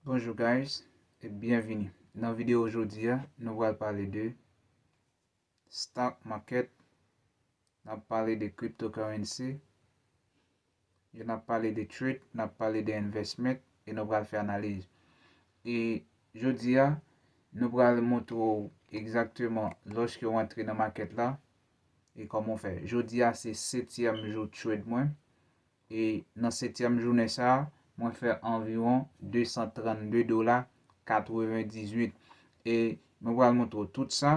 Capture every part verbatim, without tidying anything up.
Bonjou guys, e byenvini. Nan videyo jodi a, nou pral pale de stock market, n ap pale de cryptocurrency, n ap pale de trade, n ap pale de investment, e nou pral fè analiz. E jodi a, nou pral montre w egzakteman lòske w antre nan market la, e kòman w fè. Jodi a se setyèm jou trade mwen, e nan setyèm jounen sa a, mwen fè anviwon de san trannde dola katrevendizuit. E mwen pral montre w tout sa,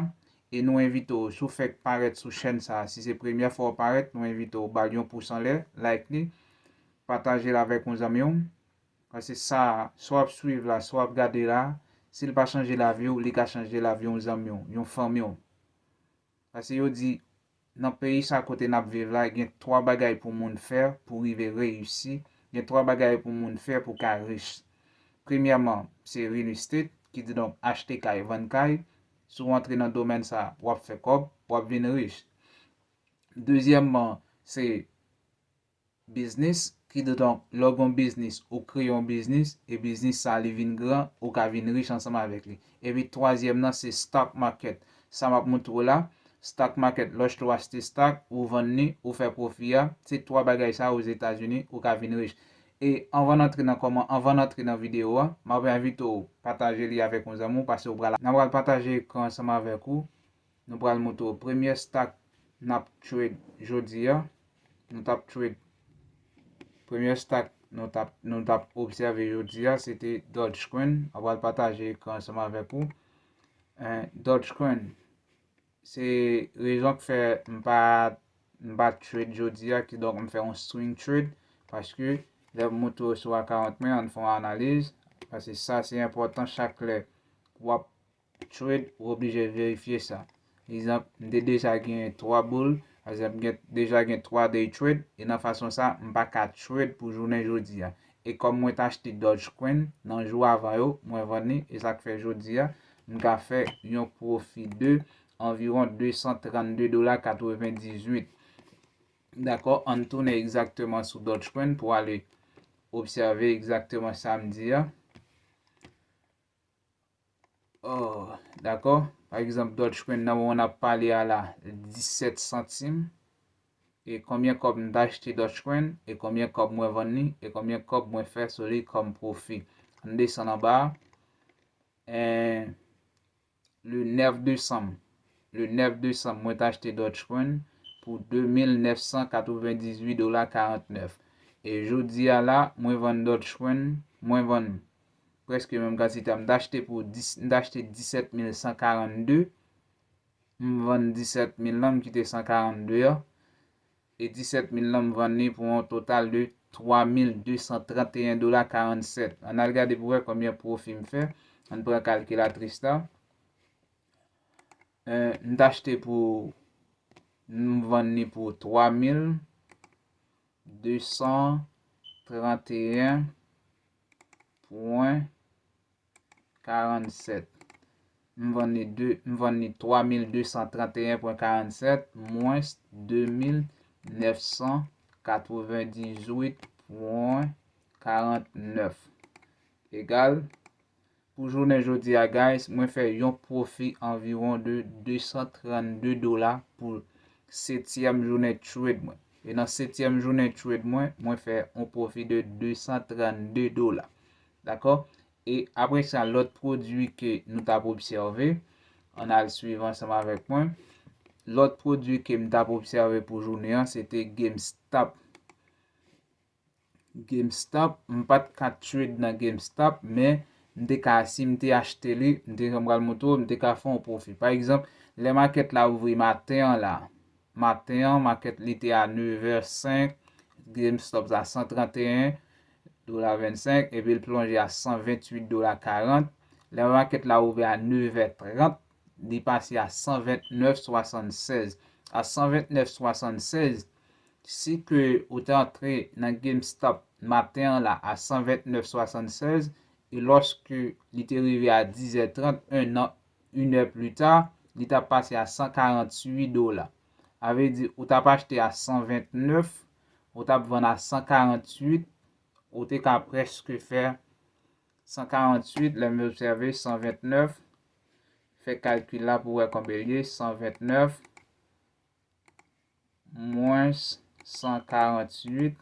e nou envite w, si w fèk parèt sou chèn sa a, si se premyè fwa w parèt, nou envite w ba l yon pous anlè, like li, pataje l avèk yon zanmi w. Paske sa, sa w ap swiv la, sa w ap gade la, si l pa chanje lavi w, li ka chanje lavi yon zanmi w, yon fanmi w. Paske yo di, nan peyi sa kote n ap viv la, gen twa bagay pou moun fè pou rive reyisi, gen twa bagay pou moun fè pou ka rich. Premyèman, se real estate, ki di donk achte kay, vann kay. Si w antre nan domèn sa, w ap fè kòb, w ap vin rich. Dezyèmman, se biznis, ki di donk lè w gen yon biznis, ou kreye yon biznis, e biznis sa li vin gran, ou ka vin rich ansanm avèk li. Epi twazyèm nan, se stock market. Sa m ap montre w la, stock market, lòske w achte stock, ou vann li, ou fè pwofi a, se twa bagay sa Ozetazini, ou ka vin rich. E anvan n antre nan kòman, anvan n antre nan videyo a, m ap envite w pataje li avèk yon zanmi w, paske w pral, n a pral pataje ekran ansanm avèk ou. Nou pral montre w premyè stock n ap trade jodi a. Nou t ap trade, premyè stock nou t ap, nou t ap obsève jodi a, se te Dogecoin. Mwen pral pataje ekran ansanm avèk ou. Eh, Dogecoin, se rezon k fè m pa, m pa trade jodi a, kidonk m fè yon swing trade, paske lè m montre w sou account mwen, ann fè yon analiz, paske sa se enpòtan chak lè w ap trade, ou oblije verifye sa. Egzanp, m te deja gen twa boul, pa egzanp, gen, deja gen twa day trade, e nan fason sa, m pa ka trade pou jounen jodi a. E kòm mwen t achte Dogecoin nan jou avan yo, mwen vann li, e sa k fè jodi a, m ka fè yon pwofi de anviwon de san trannde dola katrevendizuit. Dakò, ann tounen egzakteman sou Dogecoin pou ale obsève egzakteman sa m di a. Oh, dakò. Pa egzanp, Dogecoin nan moman n ap pale a la, disèt santim. E konbyen kòb m t achte Dogecoin, e konbyen kòb mwen vann li, e konbyen kòb mwen fè sou li kòm pwofi. Ann desann anba a. Eh, le nèf desanm. Le nèf desanm, mwen t achte Dogecoin pou de mil nèf san katrevendizuit dola karantnèf. E jodi a la, mwen vann Dogecoin, mwen vann prèske menm kantite a. M t achte pou dis, m t achte disèt mil san karannde. M vann disèt mil lan, m kite san karannde a. E disèt mil lan, m vann li pou yon total de twa mil de san tranteyen dola karannsèt. Ann al gade pou wè konbyen pwofi m fè. Ann pran kalkilatris la. Eh, m t achte pou, m vann li pou twa mil de san tranteyen pwen karannsèt. M vann li de, m vann li twa mil de san tranteyen pwen karannsèt mwens de mil nèf san katrevendizuit pwen karantnèf egal, pou jounen jodi a, guys, mwen fè yon pwofi anviwon de de san trannde dola pou setyèm jounen trade mwen. E nan setyèm jounen trade mwen, mwen fè yon pwofi de de san trannde dola. Dakò? E apre sa, lòt pwodui ke nou t ap obsève, ann al swiv ansanm avèk mwen. Lòt pwodui ke m t ap obsève pou jounen an, se te GameStop. GameStop, m pa t ka trade nan GameStop, men m te ka, si m te achte li, m te, jan m pral montre w, m te ka fè yon pwofi. Pa egzanp, lè makèt la ouvri maten an la, maten an, makèt li te a nevè senk, GameStop a san tranteyen dola vennsenk, epi l plonje a san venntuit dola karant. Lè makèt la ouvè a nevè trant, li pase a san ventnèf swasannsèz. A san ventnèf swasannsèz, si ke ou te antre nan GameStop maten an la a san ventnèf swasannsèz, e lòske li te rive a dizè trant, enn an, inè plita, li t ap pase a san karantuit dola. A vle di, ou t ap achte a san ventnèf, ou t ap vann a san karantuit, ou te ka prèske fè san karanntuit, lè m obsève san vennèf. Fè kalkil la pou wè konbyen l ye, san vennèf mwens san karanntuit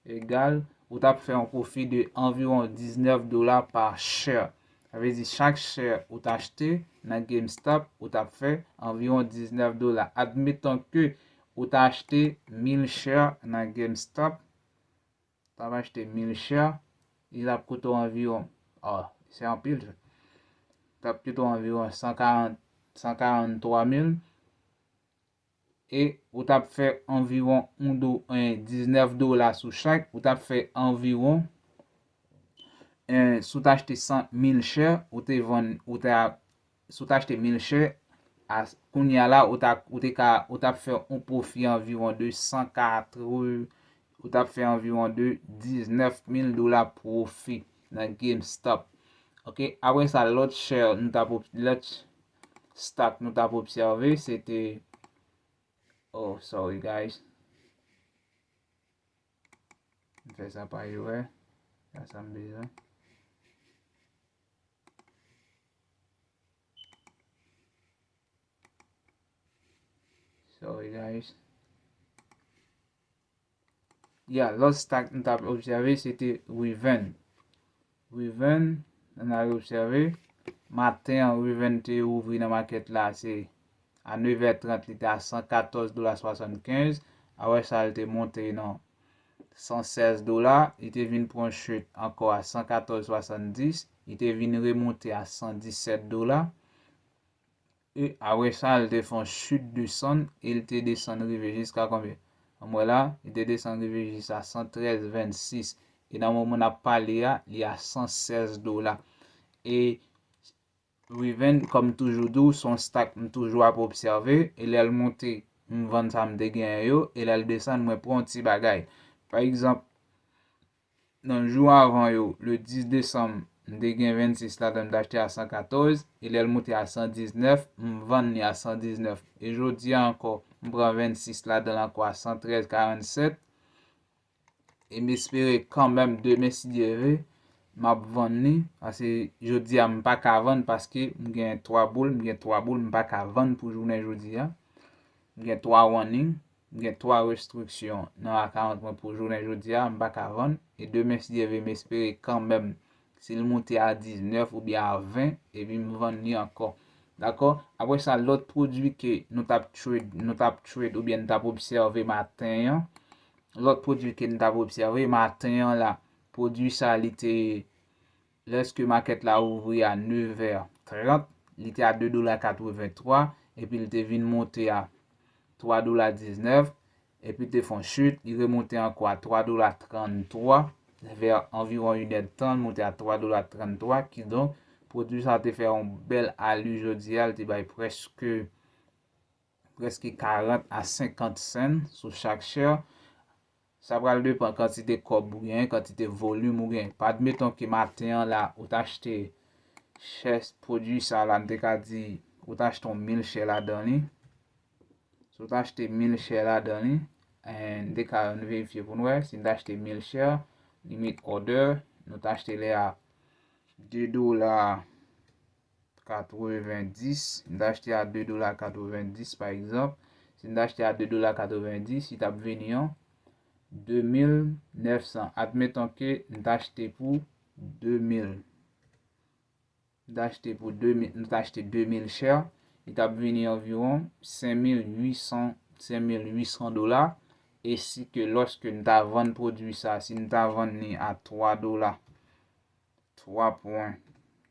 egal, ou t ap fè yon pwofi de anviwon diznèf dola pa share. Sa vle di chak share ou t achte nan GameStop, ou t ap fè anviwon diznèf dola. Admeton ke ou ta achte mil share nan GameStop, t ap achte mil share, li t ap koute w anviwon, oh, se anpil, t ap koute w anviwon san karant, san karanntwa mil, e ou t ap fè anviwon yon do, eh, diznèf dola sou chak, ou t ap fè anviwon, eh, si w t achte san mil share, ou te vann, ou te a, si w t achte mil share, a, kounye a la, ou ta, ou te ka, ou t ap fè yon pwofi anviwon de san katreven, ou t ap fè anviwon de diznèf mil dola pwofi nan GameStop. Ok, apre sa, lòt share nou t ap, lòt stock nou t ap obsève, se te, oh, sorry guys. M fè sa pa erè. Sa, sa m bezwen. Sorry guys. Yeah, lòt stock m t ap obsève, se te Riven. Riven, ann al obsève. Maten an, Riven te ouvri nan makèt la, se a nevè trant, li te a san katòz dola swasannkenz. Apre sa, li te monte nan san sèz dola. Li te vin pran chit ankò a san katòz swasanndis. Li te vin remonte a san disèt dola. E apre sa, li te fè yon chit desann e li te desann rive jiska konbyen? Ann wè la, li te desann rive jis a san trèz vennsis. E nan moman n ap pale a, li a san sèz dola. E Riven, kòm m toujou di w, se yon stock m toujou ap obsève. E lè l monte, m vann sa m te genyen yo. E lè l desann, mwen pran yon ti bagay. Pa egzanp, nan jou avan yo, le dis desanm, m te gen vennsis ladan l, m t achte a san katòz, e lè l monte a san diznèf, m vann li a san diznèf. E jodi a ankò, m pran vennsis ladan l ankò a san trèz karannsèt, e m espere kanmenm demen, si Dye vle, m ap vann li, paske jodi a m pa ka vann paske m gen twa boul, m gen twa boul, m pa ka vann pou jounen jodi a. M gen twa warning, m gen twa restriksyon nan akawont mwen pou jounen jodi a, m pa ka vann. E demen, si Dye vle, m espere kanmenm, si l monte a diznèf oubyen a ven, epi m vann li ankò. Dakò? Apre sa, lòt pwodui ke nou t ap trade, nou t ap trade oubyen nou t ap obsève maten an, lòt pwodui ke nou t ap obsève maten an la, pwodui sa, li te Lèske makèt la ouvri a nevè trant, li te a de dola katrevenntwa, epi li te vin monte a twa dola diznèf, epi li te fè yon chit, li remonte ankò a twa dola tranntwa, vè anviwon inèdtan, li monte a twa dola tranntwa, kidonk, pwodui sa te fè yon bèl ali jodi a, li te bay prèske, prèske karant a senkant sen sou chak share. Sa pral depann kantite kòb ou genyen, kantite volim ou genyen. Pa admeton ke maten an la, ou t achte share pwodui sa la, m te ka di, ou t achte yon mil share ladan li. Si w t achte mil share ladan li, eh, m te ka ann verifye pou n wè, si n t achte mil share, limit order, nou t achte lè a de dola katrevendis, m t achte a de dola katrevendis, pa egzanp. Si m t achte a de dola katrevendis, li t ap vini an de mil nèf san. Admeton ke m t achte pou de mil. M t achte pou de mil, m t achte de mil share, li t ap vini anviwon senk mil uit san, senk mil uit san dola. E si ke lòske m ta vann pwodui sa, si m ta vann li a twa dola, twa pwen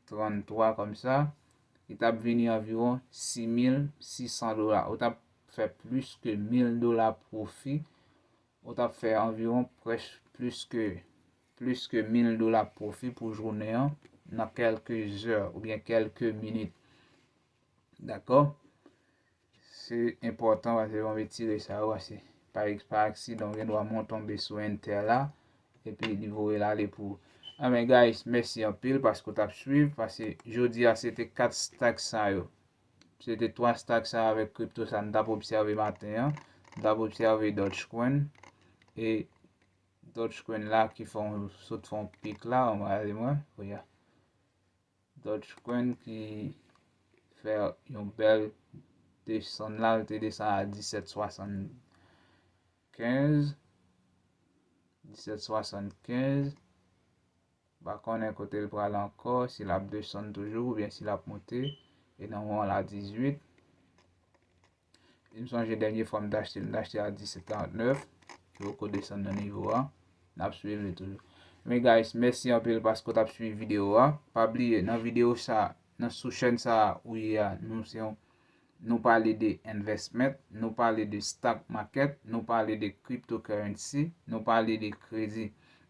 tranntwa kòmsa, li t ap vini anviwon sis mil sis san dola. Ou t ap fè plis ke mil dola pwofi. Ou t ap fè anviwon prèch plis ke, plis ke mil dola pwofi pou jounen an nan kèlke zè oubyen kèlke minit. Dakò? Se enpòtan paske bon retire sa yo, paske pa, pa aksidan, ou gen dwa mwen tonbe sou enter la, epi li voye l ale pou ou. Anben, guys, mèsi anpil paske w t ap swiv, paske jodi a se te kat stack sa yo. Se te twa stack sa yo avèk kripto sa m t ap obsève maten an. M t ap obsève Dogecoin, e Dogecoin la ki fè yon, sot fè yon pik la, ann gade mwen, oh yeah. Dogecoin ki fè yon bèl desann la, l te desann a disèt swasannkenz, disèt swasannkenz. Pa konnen kote l pral ankò, si l ap desann toujou oubyen si l ap monte. E nan moman la, dizwit. M sonje dènye fwa m t achte, m t achte a disèt karantnèf. Li poko desann nan nivo a. N ap swiv li toujou. Men guys, mèsi anpil paske w t ap swiv videyo a. Pa bliye, nan videyo sa, nan sou chèn sa ou ye a, nou se yon, nou pale de investment, nou pale de stock market, nou pale de cryptocurrency, nou pale de kredi.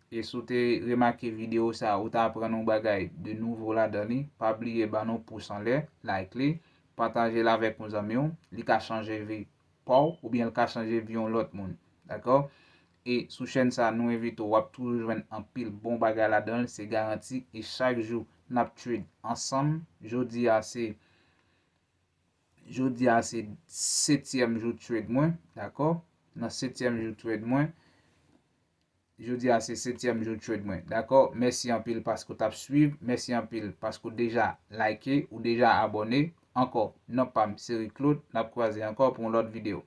E si w te remake videyo sa, ou ta aprann yon bagay de nouvo ladan li, pa bliye ba nou pous anlè, like li, pataje l avèk yon zanmi w, li ka chanje vi pa w oubyen l ka chanje vi yon lòt moun. Dakò? E sou chèn sa, nou envite w, w ap toujou jwenn anpil bon bagay ladan l, se garanti. E chak jou, n ap trade ansanm. Jodi a, se, jodi a, se setyèm jou trade mwen, dakò? Nan setyèm jou trade mwen, jodi a, se setyèm jou trade mwen, dakò? Mèsi anpil paske w t ap swiv, mèsi anpil paske w deja like, ou deja abòne. Ankò, non pa m, se Rick Claude, n ap kwaze ankò pou yon lòt videyo.